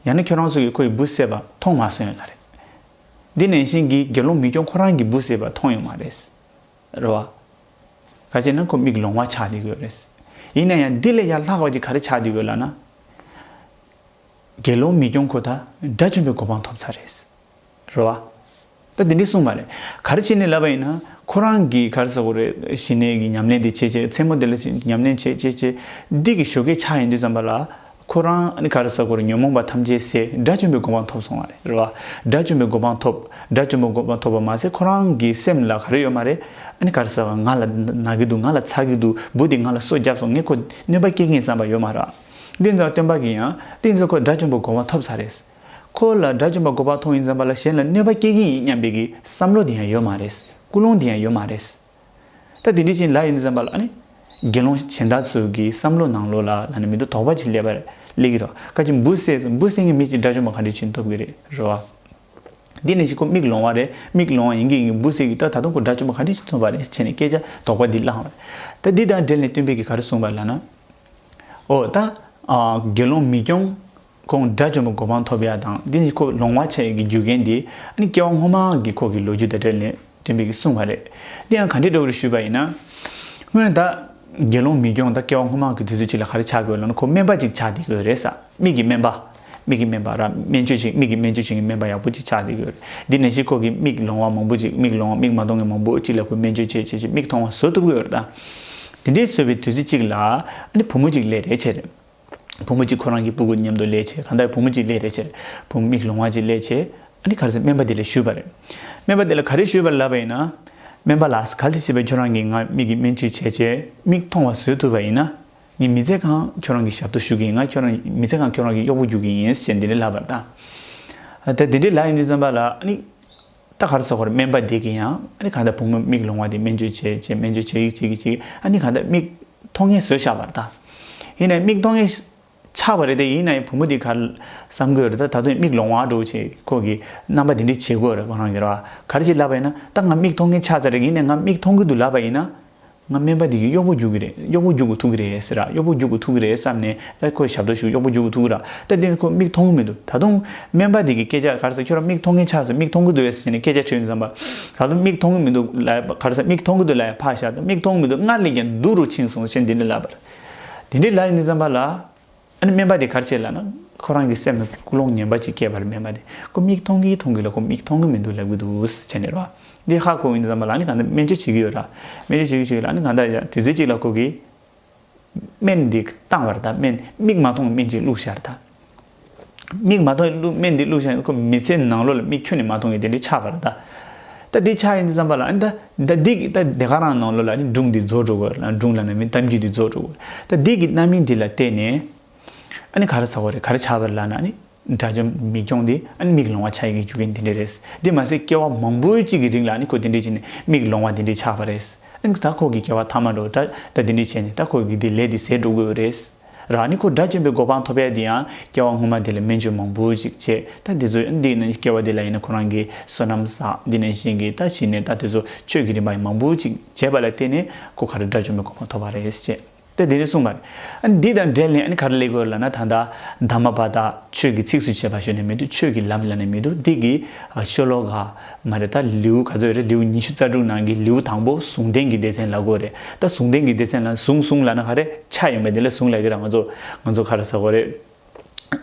ཡང་ན་ཁྱོད་རང་ཚོ་གིས་ཁོ་ཡིས་འབུ་བསད་པ་མཐོང་མ་སོང་ལབ་རེད། འདི་ནང་བཞིན་གྱི་དགེ་སློང་མིག་རྒྱུང་ཁོ་རང་གིས་འབུ་བསད་པ་མཐོང་ཡོད་མ་རེད། རེད་བ། ག་རེ་ཟེར་ན་ཁོ་མིག་ལོང་བ་ཆགས་བསྡད་ཡོད་རེད། ཡིན་ན་ཡང་འདི་ལས་ཡང་ལྷག་པ་ཅིག་ག་རེ་ཆགས་བསྡད་ཡོད་ལབ་ན། དགེ་སློང་མིག་རྒྱུང་ཁོ་ད་དགྲ་བཅོམ་པའི་གོ་འཕང་ཐོབ་ཚར་རེད། རེད་བ། ད་འདི་འདྲ་གསུངས་པ་རེད། ག་རེ་བྱས་ནས་ལབ་པ་ཡིན་ན། ཁོ་རང་གིས་ག་རེ་ཟེར་དགོས་རེད། ཞི་གནས་ཀྱི་ཉམས་ལེན་དེ་བྱས་བྱས། མཚན་མོ་དེ་ལ་ཉམས་ལེན་བྱས་བྱས་བྱས། འདི་གི་ཞོགས་ཀས་ཆགས་ཡོང་དུས་ཙམ་པ་ལ། ཁོ་རང་ཨ་ནི་ག་རེ་ཟེར་དགོས་རེད། ཉོན་མོངས་པ་ཐམས་ཅད་ཟད། དགྲ་བཅོམ་པའི་གོ་འཕང་ཐོབ་སོང་བ་རེད། རེད་བ། དགྲ་བཅོམ་པའི་གོ་འཕང་ཐོབ། དགྲ་བཅོམ་པའི་གོ་འཕང་ཐོབ་པ་མ་ཟད། ཁོ་རང་གི་སེམས་ལ་ག་རེ་ཡོད་མ་རེད། ཨ་ནི་ག་རེ་ཟེར་བ། ང་ལ་ན་གི་འདུག་ང་ལ་ཚ་གི་འདུག་འབུ་དེ་ང་ལ་སོ་བརྒྱབ་སོང་། ངས་ཁོ་གནོད་པ་སྐྱེལ་གི་ཡིན་བསམ་པ་ཡོད་མ་རེད། འདི་ཚོ་སྟོན་པ་གིས་ཡང་། འདི་ཚོ་ཁོ་དགྲ་བཅོམ་པའི་གོ་འཕང་ཐོབ་ཚར་རེད། ཁོ་ལ་དགྲ་བཅོམ་པ་གོ་འཕང་ཐོབ་ཡིན་ཙམ་པ་ལ་གཞན་ལ་གནོད་པ་སྐྱེལ་གྱི་ཡིན་སྙམ་པའི་གི་བསམ་བློ་དེ་ཡང་ཡོད་མ་རེད། ཀུན་སློང་དེ་ཡང་ཡོད་མ་རེད། ད་དེ་འདྲ་ཅིག་ལབ་ཡོང་དུས་ཙམ་པ་ལ། ཨ་ནི་དགེ་སློང་གཞན་དག་ཚོའི་གི་བསམ་བློ་ནང་ལོགས་ལ་ལབ་ན་མི་འདུག་དོགས་པ་ཅིག་སླེབས་པ་སླེབས་ཀྱི་རེད། ག་ཅིག་འབུ་བསད་འབུ་བསད་མཁན་མི་ཅིག་དགྲ་བཅོམ་པ་ག་འདྲ་ཅིག་ཐོབ་ཀྱི་རེད། རེད་བ། འདི་ནང་བཞིན་ཁོ་མིག་ལོང་བ་རེད། མིག་ལོང་བ་ཡིན་གྱི་ཡིན་གྱི་འབུ་བསད་ཀྱི། ད་ད་དུང་ཁོ་དགྲ་བཅོམ་པ་ག་འདྲ་ཅིག་ཐོབ་པ་རེད་ཟེར་ནས་སྐད་ཆ་དོགས་པ་འདི་བསླངས་པ་རེད། ད་འདི་དང་འབྲེལ་ནས་སྟོན་པས་གི་ག་རེ་གསུངས་པ་ལབ་ན། ཨོ་ད། ཨ། དགེ་སློང་མིག་རྒྱུང་ཁོང་དགྲ་བཅོམ་པའི་གོ་འཕང་ཐོབ་ཡ་དང་། འདི་ནི་ཁོ་ལོང་བ་ཆགས་ཡ་གི་རྒྱུ་རྐྱེན་འདི། ཨ་ནི་སྐྱེ་བ་སྔོན་མ་གི་ཁོ་གི་ལོ་རྒྱུས་དང་འབྲེལ་ནས་སྟོན་པས་གི་གསུངས་པ་རེད། འདི་ཡང་ག་འདྲའི་འདྲ་བོ་རེད་ཞུས་པ་ཡིན་ན། སྔོན་ད་དགེ་སློང་མིག་རྒྱུང་ད་སྐྱེ་བ་སྔོན་མ་གི་དུས་ཚོད་ཅིག་ལ་ག་རེ་ཆགས་ཀྱི་ཡོད་ལབ་ན། ཁོ་སྨན་པ་ཅིག་ཆགས་བསྡད་ཀྱི་ཡོད་རེད་ས། མིག་གི་སྨན་པ། མིག་གི་སྨན་པ་ར། སྨན་བཅོས་ཤིག་མིག་གི་སྨན་བཅོས་བྱེད་མཁན་སྨན་པ་ཡག་པོ་ཅིག་ཆགས་བསྡད་ཀྱི་ཡོད་རེད། འདི་ནང་བཞིན་ཁོ་གི་མིག་ལོང་བ་མང་པོ་ཅིག་མིག་ལོང་བ་མིག་མ་མཐོང་མཁན་མང་པོ་ཅིག་ལ་ཁོས་སྨན་བཅོས་བྱས་བྱས་བྱས་མིག་མཐོང་བ་བཟོ་ཐུབ་ཀྱི་ཡོད་རེད་ད། དེ་འདྲའི་བཟོས་པའི་དུས་ཚོད་ཅིག་ལ། ཨ་ནི་བུ་མོ་ཅིག་སླེབས་རེད་བྱས་རེད། བུ་མོ་གཅིག་ཁོ་རང་གི་སྤུ་གུ་མཉམ་དུ་སླེབས་བྱས། གང་ལྟར་བུ་མོ་གཅིག་སླེབས་རེད་བྱས། བུ་མོ་མིག་ལོང་བ་གཅིག་སླེབས་བྱས། ཨ་ནི་ག་རེ་ཟེར། སྨན་པ་དེ་ལ་ཞུས་པ་རེད། སྨན་པ་དེ་ལ་ག་རེ་ཞུས་པ་ལབ་པ་ཡིན་ན། སྨན་པ་ལགས། གལ་ཏེ་སྲིད་པ་ཁྱོད་རང་གིས་ང་མིག་གི་སྨན་བཅོས་བྱས་བྱས་མིག་མཐོང་བ་བཟོས་ཐུབ་པ་ཡིན་ན། ངས་མི་ཚེ་གང་ཁྱོད་རང་གི་ཞབས་ཏོག་ཞུ་གི་ཡིན། ང་ཁྱོད་རང་མི་ཚེ་གང་ཁྱོད་རང་གི་གཡོག་པོ་རྒྱུག་གི་ཡིན་ཟེར་འདི་འདྲ་ལབ་པ་རེད་ད། ད་འདི་འདྲ་ལབ་ཡོང་དུས་ཙམ་པ་ལ། ཨ་ནི། ད་ག་རེ་ཟེར་དགོས་རེད། སྨན་པ་འདི་གིས་ཡང་ཨ་ནི་གང་ལྟར་བུ་མོ་མིག་ལོང་བ་དེ་སྨན་བཅོས་བྱས་བྱས་སྨན་བཅོས་བྱས་ཀྱི་བྱས་ཀྱི་བྱས་ཀྱི། ཨ་ནི་གང་ལྟར་མིག་མཐོང་མཁན་བཟོས་བཞག་པ་རེད་ད། ཡིན་ནའི་མིག་མཐོང་མཁན་ཆགས་པ་རེད་དེ། ཡིན་ནའི་བུ་མོ་འདི་ག་རེ་བསམ་གྱི་ཡོད་རེད། ད་ད་དུང་མིག་ལོང་བ་འདྲ་བོ་བྱས། ཁོ་གིས་རྣམ་པ་འདི་འདྲ་བྱེད་ཀྱི་ཡོད་རེད་ཁོ་རང་གིས་ར། ག་རེ་ཅིག་ལབ་པ་ཡིན་ན། ད་ང་མིག་མཐོང་མཁན་ཆགས་ཚར་རེད། ཡིན་ནའི་ང་མིག་མཐོང་གི་འདུག་ལབ་པ་ཡིན་ན། ང་སྨན་པ་འདི་གི་གཡོག་པོ་རྒྱུག་གི་རེད། གཡོག་པོ་རྒྱུག་དགོས་ཐུག་གི་རེད་ཟེར་ར། གཡོག་པོ་རྒྱུག་དགོས་ཐུག་གི་རེད་བསམ་ནས། ད་ཁོའི་ཞབས་ཏོག་ཞུ། གཡོག་པོ་རྒྱུག་དགོས་ཐུག་གི་ར། ད་དེ་ནི་ཁོ་མིག་མཐོང་གི་མི་འདུག་ད་དུང་སྨན་པ་འདི་གི་སྐད་ཆ་ག་རེ་ཟེར། ཁྱོད་རང་མིག་མཐོང་མཁན་ཆགས་སོང་། མིག་མཐོང་གི་འདུག་ཟེར་ནས་སྐད་ཆ་བྱོས་ཙམ་པ། ད་དུང་མིག་མཐོང་གི་མི་འདུག་ལབ་པ། ག་རེ་ཟེར། མིག་མཐོང་གི་འདུག་ལབ་ཡ་ཕར་བཞག་ད་མིག་མཐོང་གི་མི་འདུག་སྔར་ལས་ཀྱང་སྡུག་རུ་ཕྱིན་སོང་ཟེར་འདི་འདྲ་ལབ་པ་རེད། དེ་འདྲ་ལབ་ཡོང་དུས་ཙམ་པ་ལ། ཨ་ནི་སྨན་པ་དེ་ག་རེ་བྱས་ལབ་ན། ཁོ་རང་གི་སེམས་ལ་ཀུན་སློང་ངན་པ་ཅིག་སྐྱེས་པ་རེད། སྨན་པ་དེ། ཁོ་མིག་མཐོང་གི་མཐོང་གི་ལ། ཁོ་མིག་མཐོང་གི་མི་འདུག་ལབ་ཀྱི་འདུག་ཟེར་ནས་རེད་བ། འདི་ཧ་གོ་ཡོང་དུས་ཙམ་པ་ལ། ཨ་ནི་གང་ལྟར་སྨན་བཅོས་བྱེད་ཀྱི་ཡོད་ར། སྨན་བཅོས་བྱེད་ཀྱི་བྱེད་ཀྱི་ལ། ཨ་ནི་གང་ལྟར་ཡང་དུས་ཚོད་གཅིག་ལ་ཁོ་གིས་སྨན་འདི་བཏང་བ་རེད་ད། སྨན་མིག་མ་མཐོང་གི་སྨན་ཅིག་བླུགས་བཞག་རེད་ད། མིག་མ་མཐོང་གི་བླུགས། སྨན་འདི་བླུགས་བཞག་ཁོ་མི་ཚེ་ནང་ལོགས་ལ་མིག་ཁྱོན་ནས་མ་མཐོང་གི་དེ་འདྲ་ཆགས་པ་རེད་ད། ད་འདི་ཆགས་ཡོང་དུས་ཙམ་པ་ལ། ཨ་ནི་ད་ད་འདི་གི་ད་དེ་ག་རང་ནང་ལོགས་ལ་ཨ་ནི་སྒྲུང་འདི་རྫོགས་འགྲོ་གི་ཡོད་རེད། སྒྲུང་ལབ་ན་མིན། གཏམ་རྒྱུད་འདི་རྫོགས་འགྲོ་གི་ཡོད་རེད། ད་འདི་གི་རྣམ་སྨིན་འདི་ལ་བལྟས་ནས། ཨ་ནི་ག་རེ་ཟེར་དགོས་རེད། ག་རེ་ཆགས་པ་རེད་ལབ་ན། ཨ་ནི་དགྲ་བཅོམ་མིག་རྒྱུང་འདི་ཨ་ནི་མིག་ལོང་བ་ཆགས་ཡག་གི་རྒྱུ་རྐྱེན་འདི་འདྲ་རེད། འདི་མ་ཟད་སྐྱེ་བ་མང་པོའི་གཅིག་གི་རིང་ལ་ཨ་ནི་ཁོ་འདི་འདྲ་བྱས་ནས་མིག་ལོང་བ་འདི་འདྲ་ཆགས་པ་རེད། ཨ་ནི་ད་ཁོ་གི་སྐྱེ་བ་ཐ་མ་འགྲོ་ད་ད་འདི་འདྲ་བྱས་ནས་ད་ཁོ་གི་འདི་ལས་འདི་ཟད་འགྲོ་གི་ཡོད་རེད། ར། ཨ་ནི་ཁོ་དགྲ་བཅོམ་པའི་གོ་འཕང་ཐོབ་ཡ་འདི་ཡང་སྐྱེ་བ་སྔོན་མ་དེ་ལ་སྨན་བཅོས་མང་པོ་ཅིག་བྱས། ད་འདི་ཚོ་འདི་ནི་སྐྱེ་བ་འདི་ལ་ཡིན་ན་ཁོ་རང་གིས་བསོད་ནམས་བསགས། འདི་ནང་བཞིན་གྱི་ད་གཞི་ནས་ད་དེ་ཚོ་ཆོས་ཀྱི་རིམ་པ་མང་པོ་ཅིག་བྱས་པ་ལ་བརྟེན་ནས་ཁོ་ག་རེ་དགྲ་བཅོམ་པའི་གོ་འཕང་ཐོབ་པ་རེད་ཅེས། ད་འདི་འདྲ་གསུངས་པ་རེད། ཨ་ནི་འདི་དང་འབྲེལ་ནས་ཨ་ནི་ག་རེ་སླེབས་ཀྱི་ཡོད་ལབ་ན། ད་ལྟ་དྷརྨ་པ་ཏ་ཆོས་ཀྱི་ཚིགས་སུ་བཅད་པ་ཞུས་ནས་མི་འདུག་ཆོས་ཀྱི་ལམ་ལབ་ནས་མི་འདུག་འདི་གི་ཤོ་ལོ་ཀ་མ་རེད། ད་ལེའུ་ག་ཚོད་རེད། ལེའུ་ཉི་ཤུ་རྩ་དྲུག་ནང་གི་ལེའུ་དང་པོ་ཟུང་ལྡན་གྱི་སྡེ་ཚན་ལབ་དགོས་རེད། ད་ཟུང་ལྡན་གྱི་སྡེ་ཚན་ལ་ཟུང་ཟུང་ལབ་ན་ག་རེ་ཆ་ཡོད་མེད་དེ་ལ་ཟུང་ལབ་ཀྱི་རེད། ང་ཚོ་ང་ཚོ་ག་རེ་ཟེར་དགོས་རེད།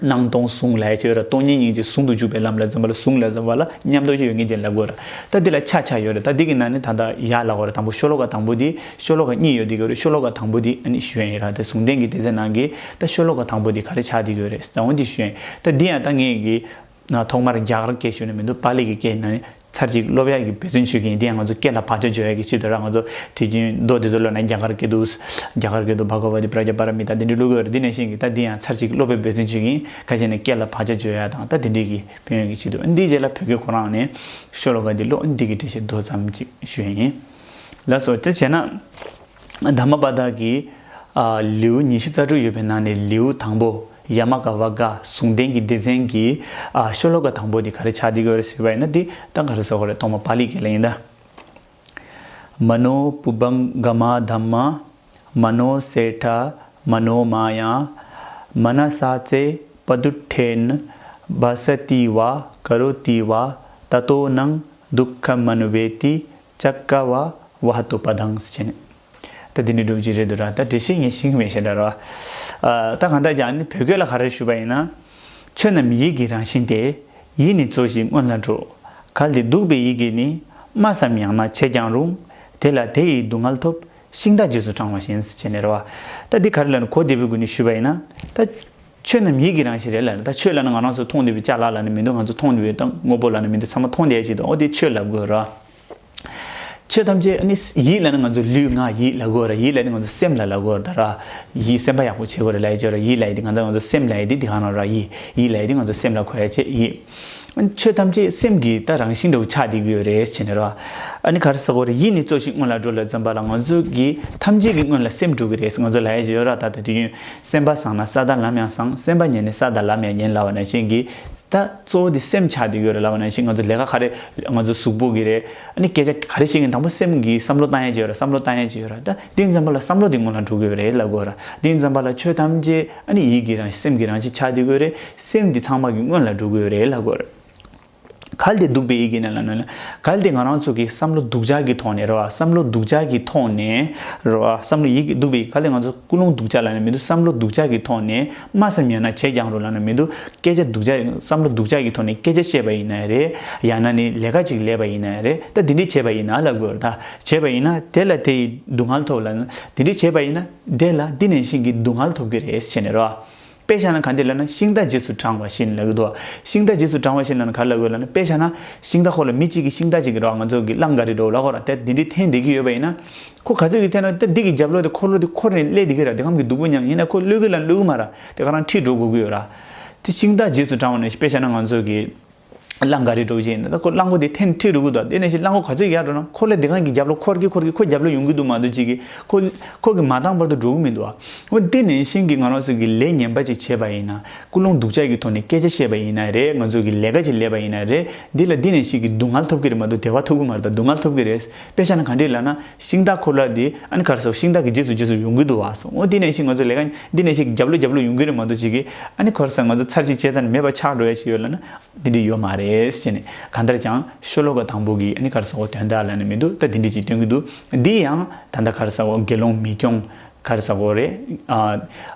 སྣང་སྟོང་ཟུང་ལབ་ཡ་ཅིག་ཡོད་རེད། སྟོང་ཉིད་སྙིང་རྗེ་ཟུང་དུ་འཇུག་པའི་ལམ་ལ་འཛིན་པ་ལ་ཟུང་ལ་འཛིན་པ་ལ་མཉམ་རྟོགས་ཀྱི་ཡོད་ངེས་ཅན་ལབ་དགོས་རེད། ད་འདི་ལ་ཆ་ཆ་ཡོད་རེད། ད་འདི་གི་ནང་ནས་ད་ལྟ་ཡར་ལབ་དགོས་རེད། དང་པོ་ཤོ་ལོ་ཀ་དང་པོ་འདི། ཤོ་ལོ་ཀ་གཉིས་ཡོད་འདི་གི་རེད། ཤོ་ལོ་ཀ་དང་པོ་འདི་ཨ་ནི་ཞུ་ཡ་ཡིན་ར། ད་ཟུང་ལྡན་གྱི་སྡེ་ཚན་ནང་གི་ད་ཤོ་ལོ་ཀ་དང་པོ་འདི་ག་རེ་ཆགས་འདི་གི་ཡོད་རེད། ད་འོ་འདི་ཞུ་ཡ་ཡིན། ད་འདི་ཡང་ད་ངས་གི་ན་ཐོག་མར་རྒྱ་གར་སྐད་ཞུ་ནི་མི་འདུག་པཱ་ལི་གི་སྐད་ནང་ནས། ཚར་གཅིག་སློབ་ཡག་གི་འབད་བརྩོན་ཞུ་གི་ཡིན། དེ་ཡང་ང་ཚོ་སྐད་ལ་བག་ཆགས་འཇོག་ཡག་གི་ཆེད་དུ་ར། ང་ཚོ་དེ་རྒྱུན་མདོ་དེ་ཚོ་ཀློག་ན་རྒྱ་གར་སྐད་དུ། རྒྱ་གར་སྐད་དུ་བྷ་ག་ཝ་ཏི་པྲ་ཛྙཱ་པཱ་ར་མི་ཏཱ་དེ་འདྲ་ཀློག་གི་ཡོད་རེད། དེ་ནང་བཞིན་གྱི་ད་དེ་ཡང་ཚར་གཅིག་སློབ་པའི་འབད་བརྩོན་ཞུ་གི་ཡིན། ཁ་ཤས་ནས་སྐད་ལ་བག་ཆགས་འཇོག་ཡག་དང་ད་དེ་འདྲའི་གི་ཕན་ཡོན་གྱི་ཆེད་དུ། འདིའི་རྗེས་ལ་བོད་སྐད་ཁོ་རང་ནས་ཤོ་ལོ་ཀ་འདི་ཀློག་འདི་གི་འགྲེལ་བཤད་མདོ་ཙམ་ཅིག་ཞུ་ཡ་ཡིན། ལགས་སོ། དེ་བྱས་ན་དྷརྨ་པ་ཏ་གི་ལེའུ་ཉི་ཤུ་རྩ་དྲུག་ཡོད་པའི་ནང་ནས་ལེའུ་དང་པོ། ཡ་མ་ག་བ་ག་ཟུང་ལྡན་གྱི་སྡེ་ཚན་གྱི་ཨ་ཤོ་ལོ་ཀ་དང་པོ་འདི་ག་རེ་ཆགས་བསྡད་ཀྱི་ཡོད་རེད་ཟེར་བ་ཡིན་ན། འདི་ད་ག་རེ་ཟེར་དགོས་རེད། ཐོག་མ་པཱ་ལི་སྐད་ལ་ཡིན་ད། མ་ནོ་པུབ་བང་ག་མ་དྷམ་མ། མ་ནོ་སེ་ཐ་མ་ནོ་མ་ཡ། མ་ན་ས་ཙེ་པ་དུ་ཐེ་ན། བ་ས་ཏི་བ་ཀ་རོ་ཏི་བ། ཏ་ཏོ་ནང་དུག་ཁ་མ་ནུ་བེ་ཏི། ཙ་ཀ་བ་བ་ཧ་ཏོ་པ་དང་ཟེར་བྱས་ནས། ད་འདི་ནི་འགྲོ་གི་རེད་འདུག་ར། ད་འགྲེལ་བཤད་ངས་ཤེས་ཀྱི་མེད་ཤེས་འདྲ་ར། ཨ་ད་གང་ལྟར་ཀྱང་ནི་བོད་སྐད་ལ་ག་རེ་ཞུས་པ་ཡིན་ན། ཆོས་རྣམས་ཡིད་ཀྱི་རང་བཞིན་ཏེ། ཡིད་ནི་གཙོ་ཞིང་སྔོན་ལ་འགྲོ། གལ་ཏེ་སྡུག་པའི་ཡིད་ཀྱིས་ནི། སྨྲ་བསམ་ཡང་ན་བྱས་ཀྱང་རུང་། དེ་ལ་དེ་ཡི་སྡུག་བསྔལ་ཐོབ། ཤིང་རྟ་རྗེས་སུ་འབྲང་བ་བཞིན་ཟེར་བྱས་ནས་རེད་བ། ད་འདི་ག་རེ་ལབ་ན་གོ་བདེ་པོའི་སྒོ་ནས་ཞུས་པ་ཡིན་ན། ད་ཆོས་རྣམས་ཡིད་ཀྱི་རང་བཞིན་རེད་ལབ་ན། ད་ཆོས་ལབ་ན་ང་རང་ཚོ་མཐོང་བསྡད་པའི་ཅ་ལག་ལབ་ན་མི་འདུག་ང་ཚོ་མཐོང་བསྡད་པའི་ད་དངོས་པོ་ལབ་ན་མི་འདུག་ཚང་མ་མཐོང་བསྡད་ཡ་ཅིག་འདུག་འོ་དེ་ཆོས་ལབ་དགོས་ར། ཆོས་ཐམས་ཅད་ཨ་ནི་ཡིད་ལབ་ན་ང་ཚོ་ལུས་ངག་ཡིད་ལབ་དགོས་ར། ཡིད་ལབ་དེ་ང་ཚོ་སེམས་ལ་ལབ་དགོས་ར། ད་ར་ཡིད་སེམས་པ་ཡག་པོ་བྱེད་དགོས་ར་ལབ་ཡ་ཅིག་ཡོད་ར། ཡིད་ལབ་ཡ་དེ་ང་ཚོ་ང་ཚོ་སེམས་ལབ་ཡ་དེ་དེ་ག་ནང་ར། ཡིད་ཡིད་ལབ་ཡ་དེ་ང་ཚོ་སེམས་ལ་གོ་ཡ་བྱེད་ཡིད། ཆོས་ཐམས་ཅད་སེམས་ཀྱི་ད་རང་བཞིན་འདྲ་བོ་ཆགས་བསྡད་ཀྱི་ཡོད་རེད་ཟེར་ནས་ར། ཨ་ནི་ག་རེ་ཟེར་དགོས་རེད། ཡིད་ནི་གཙོ་ཞིང་སྔོན་ལ་འགྲོ་ལབ་ཙམ་པ་ལ་ང་ཚོ་གི་ཐམས་ཅད་ཀྱི་སྔོན་ལ་སེམས་འགྲོ་གི་རེད་ཟེར་ང་ཚོ་ལབ་ཡ་ཅིག་ཡོད་ར། ད་ད་དུས་ཡུན་སེམས་པ་བཟང་ན་ས་དང་ལམ་ཡང་བཟང་། སེམས་པ་ངན་ནི་ས་དང་ལམ་ཡང་ངན་ལབ་པ་ནང་བཞིན་གྱི། ད་གཙོ་བོ་དེ་སེམས་ཆགས་བསྡད་ཡོད་རེད་ལབ་པ་ནང་བཞིན་ང་ཚོ་ལས་ཀ་ག་རེ་ང་ཚོ་གཟུགས་པོ་གི་རེད། ཨ་ནི་སྐད་ཆ་ག་རེ་བཤད་ཀྱིན་དང་པོ་སེམས་ཀྱིས་བསམ་བློ་བཏང་ཡ་ཅིག་ཡོད་རེད། བསམ་བློ་བཏང་ཡ་ཅིག་ཡོད་རེད། ད་དེ་ཙམ་པ་ལ་བསམ་བློ་དེ་སྔོན་ལ་འགྲོ་གི་ཡོད་རེད་ལབ་དགོས་ར། དེ་ཙམ་པ་ལ་ཆོས་ཐམས་ཅད་ཨ་ནི་ཡིད་ཀྱི་རང་སེམས་ཀྱི་རང་བཞིན་ཆགས་བསྡད་ཡོད་རེད། སེམས་དེ་ཚང་མ་གི་སྔོན་ལ་འགྲོ་གི་ཡོད་རེད་ལབ་དགོས་རེད། གལ་ཏེ་སྡུག་པའི་ཡིད་ཀྱིས་ནི་ལབ་ན་ནི། གལ་ཏེ་ང་རང་ཚོ་གི་བསམ་བློ་སྡུག་ཅག་གི་ཐོག་ནས་རེད་བ། བསམ་བློ་སྡུག་ཅག་གི་ཐོག་ནས་རེད་བ། བསམ་བློ་ཡིད་ཀྱི་སྡུག་པའི་གལ་ཏེ་ང་ཚོ་ཀུན་སློང་སྡུག་ཅག་ལབ་ན་མི་འདུག་བསམ་བློ་སྡུག་ཅག་གི་ཐོག་ནས་སྨྲ་བསམ་ཡང་ན་བྱས་ཀྱང་རུང་ལབ་ན་མི་འདུག་སྐད་ཆ་སྡུག་ཅག་བསམ་བློ་སྡུག་ཅག་གི་ཐོག་ནས་སྐད་ཆ་བཤད་པ་ཡིན་ན་རེད། ཡང་ན་ནི་ལས་ཀ་ཅིག་ལས་པ་ཡིན་ན་རེད། ད་དེ་འདྲས་བྱས་པ་ཡིན་ན་ལབ་དགོས་རེད། ད་བྱས་པ་ཡིན་ན་དེ་ལ་དེ་ཡི་སྡུག་བསྔལ་ཐོབ་ལབ་ན། དེ་འདྲས་བྱས་པ་ཡིན་ན་དེ་ལ་འདི་ནང་བཞིན་གྱི་སྡུག་བསྔལ་ཐོབ་ཀྱི་རེད་ཟེར་ནས་རེད་བ། དཔེ་བཞག་ན་ག་འདྲ་ལབ་ན། ཤིང་རྟ་རྗེས་སུ་འབྲང་བ་བཞིན་ལབ་ཀྱི་འདུག་ཤིང་རྟ་རྗེས་སུ་འབྲང་བ་བཞིན་ལབ་ན་ག་རེ་ལབ་དགོས་ལབ་ན། དཔེ་བཞག་ན་ཤིང་རྟ་ཁོ་ལ་མི་གཅིག་གིས་ཤིང་རྟ་གཅིག་གིས་རོགས་ང་ཚོ་གི་གླང་ག་རེ་འགྲོ་ལབ་ཁོ་ར་དེ་འདི་འདྲའི་འཐེན་བསྡད་ཀྱི་ཡོད་པ་ཡིན་ན། ཁོ་ག་ཚོད་ཀྱིས་འཐེན་ན་དེ་འདི་གི་རྒྱབ་ལོགས་དེ་འཁོར་ལོ་དེ་འཁོར་ནས་སླེབས་བསྡད་ཀྱི་ར། དེ་གམ་གྱི་སྡུག་པོ་མྱངས། ཡིན་ན་ཁོ་གློད་ཀྱི་ལ་གློད་ཀྱི་མ་ར། དེ་ག་རང་ཁྲིད་འགྲོ་དགོས་ཀྱི་ཡོད་ར། དེ་ཤིང་རྟ་རྗེས་སུ་འབྲང་བ་ནི་དཔེ་བཞག་ན་ང་ཚོ་གི་གླང་ག་རེ་འགྲོ་བཞིན་ཡིན་ན། ད་ཁོ་གླང་གོ་དེ་འཐེན་ཁྲིད་འགྲོ་གི་འདུག་དེ་ནས་ཤིང་གླང་གོ་ག་ཚོད་ཡར་འགྲོ་ན་ཁོ་ལས་དེ་གང་གི་རྒྱབ་ལོགས་འཁོར་གི་འཁོར་གི་ཁོ་རྒྱབ་ལོགས་ཡོང་གི་འདུག་མ་གཏོགས་ཅིག་གི་ཁོ་ཁོ་གི་མ་བཏང་བར་དུ་འགྲོ་གི་མི་འདུག་འོ་དེ་ནང་བཞིན་གྱི་ང་རང་ཚོ་གི་ལས་ངན་པ་ཅིག་བྱས་པ་ཡིན་ན། ཀུན་སློང་སྡུག་ཅག་གི་ཐོག་ནས་སྐད་ཆ་བཤད་པ་ཡིན་ན་རེད། ང་ཚོ་གི་ལས་ཀ་ཅིག་ལས་པ་ཡིན་ན་རེད། འདི་ལ་འདི་ནང་བཞིན་གྱི་སྡུག་བསྔལ་ཐོབ་ཀྱི་རེད་མ་གཏོགས་བདེ་བ་ཐོབ་ཀྱི་མ་རེད། ད་སྡུག་བསྔལ་ཐོབ་ཀྱི་རེད། དཔེ་བཞག་ན་ག་འདྲས་ལབ་ན། ཤིང་རྟ་ཁོ་ལ་དེ་ཨ་ནི་ག་རེ་ཟེར། ཤིང་རྟ་གི་རྗེས་སུ་རྗེས་སུ་ཡོང་གི་འདུག་བ་སོང་། འོ་དེ་ནང་བཞིན་ང་ཚོ་ལས་ཀ་འདི་ནང་བཞིན་རྒྱབ་ལོགས་རྒྱབ་ལོགས་ཡོང་གི་རེད་མ་གཏོགས་ཅིག་གི་ཨ་ནི་ག་རེ་ཟེར། ང་ཚོ་ཚར་གཅིག་བྱས་ཙང་མེད་པ་ཆགས་འགྲོ་ཡ་ཞིག་ཡོད་ལབ་ན། འདི་འདྲ་ཡོད་མ་རེད་ཟེར་ནས། གང་ལྟར་ཀྱང་ཤོ་ལོ་ཀ་དང་པོ་གི་ཨ་ནི་ག་རེ་ཟེར་དགོས། དོན་དག་ལབ་ནས་མི་འདུག་ད་འདི་འདྲ་ཅིག་སྟོན་གྱི་འདུག་འདི་ཡང་ད་ལྟ་ག་རེ་ཟེར་དགོས། དགེ་སློང་མི་སྐྱོང་ག་རེ་ཟེར་དགོས་རེད། ཨ་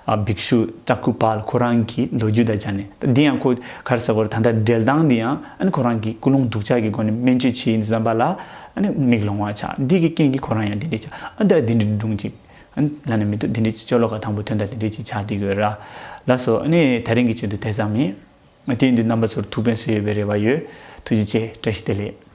ཨ་བིག་ཤུ་ཙཀ་ཁུ་པཱལ་ཁོ་རང་གི་ལོ་རྒྱུས་དང་སྦྱར་ནས། ད་འདི་ཡང་ཁོ་ག་རེ་ཟེར་དགོས་རེད། ད་ལྟ་འགྲེལ་སྟངས་འདི་ཡང་ཨ་ནི་ཁོ་རང་གི་ཀུན་སློང་སྡུག་ཅག་གི་སྒོ་ནས་སྨན་བཅོས་བྱེད་ཡིན་ཙམ་པ་ལ་ཨ་ནི་མིག་ལོང་བ་ཆགས། འདི་གི་རྐྱེན་གྱིས་ཁོ་རང་ཡང་འདི་འདྲ་ཆགས། ཨ་ད་འདི་འདྲ་སྒྲུང་ཅིག་ཨ་ནི་ལབ་ནས་མི་འདུག་འདི་འདྲ་ཅིག་ཤོ་ལོ་ཀ་དང་པོ་དོན་དག་འདི་འདྲ་ཅིག་ཆགས་བསྡད་ཡོད་ར། ལགས་སོ། ཨ་ནི་དེ་རིང་གི་ཆེད་དུ་དེ་ཙམ་ཡིན། དེ་ཡིན་དུས་རྣམ་པ་ཚོར་ཐུགས་ཕན་གསོས་ཡོད་པའི་རེ་བ་ཡོད། ཐུགས་རྗེ་ཆེ། བཀྲ་ཤིས་བདེ་ལེགས།